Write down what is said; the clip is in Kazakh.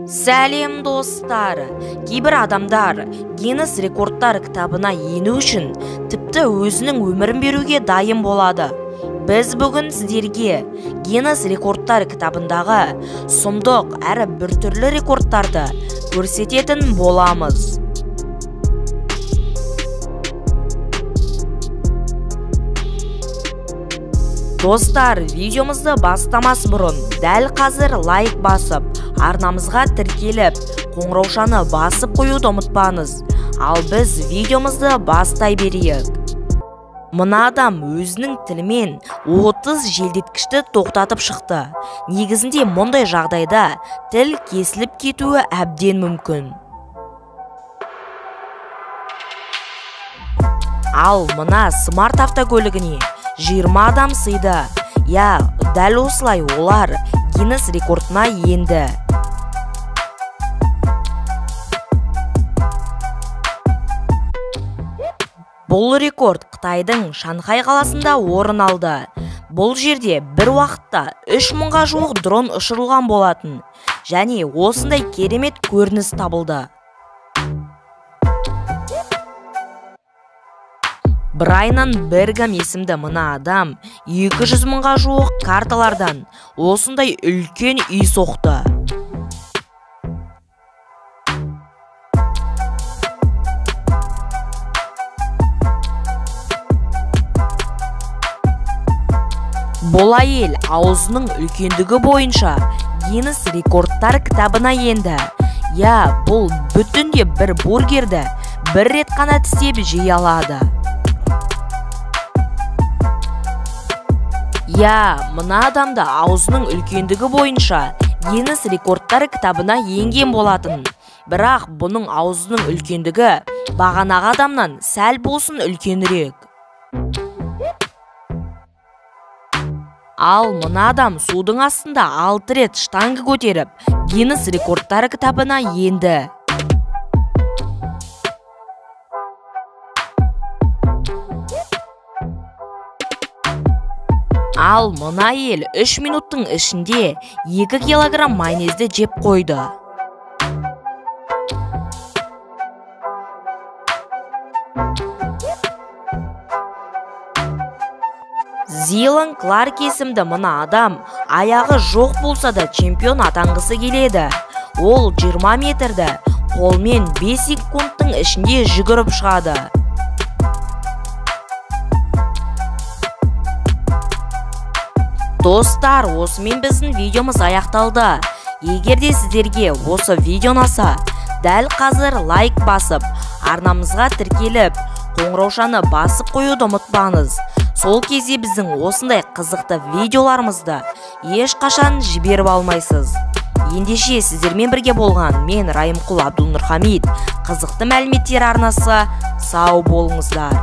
Сәлем достар! Кейбір адамдар Гиннес рекордтар кітабына ену үшін тіпті өзінің өмірін беруге дайын болады. Біз бүгін сіздерге Гиннес рекордтар кітабындағы сұмдық әрі біртүрлі рекордтарды көрсететін боламыз. Достар, видеомызды бастамас бұрын дәл қазір лайк басып, арнамызға тіркеліп, қоңыраушаны басып қоюды ұмытпаңыз. Ал біз видеомызды бастай берейік. Мына адам өзінің тілімен 30 желдеткішті тоқтатып шықты. Негізінде мұндай жағдайда тіл кесіліп кетуі әбден мүмкін. Ал мына смарт автокөлігіне 20 адам сыйды. Я, дәл осылай олар Гиннес рекордына енді. Бұл рекорд Қытайдың Шанхай қаласында орын алды. Бұл жерде бір уақытта 3000-ға жуық дрон ұшырылған болатын. Және осындай керемет көрініс табылды. Брайан Бергам есімді мына адам 200 мыңға жуық карталардан осындай үлкен үй соқты. Бұл әйел аузының үлкендігі бойынша Гиннес рекордтар кітабына енді. Я, бұл бүтінде бір бургерді бір рет қана тістеп жей алады. Я, мына адамды аузының үлкендігі бойынша Гиннес рекордтар кітабына енген болатын. Бірақ бұның аузының үлкендігі бағанағы адамнан сәл болсын үлкенірек. Ал мына адам судың астында 6 рет штанга көтеріп, Гиннес рекордтар кітабына енді. Ал мына әйел 3 минуттың ішінде 2 килограмм майонезді жеп қойды. Зилан Кларк есімді мына адам аяғы жоқ болса да чемпион атанғысы келеді. Ол 20 метрді қолмен 5 секундтың ішінде жүгіріп шығады. Достар, осымен біздің видеомыз аяқталды. Егер де сіздерге осы видео ұнаса, дәл қазір лайк басып, арнамызға тіркеліп, қоңыраушаны басып қоюды ұмытпаңыз. Сол кезде біздің осындай қызықты видеоларымызды ешқашан жіберіп алмайсыз. Ендеше сіздермен бірге болған мен Райымқұл Абдулнұрхамид, қызықты мәліметтер арнасы. Сау болыңыздар.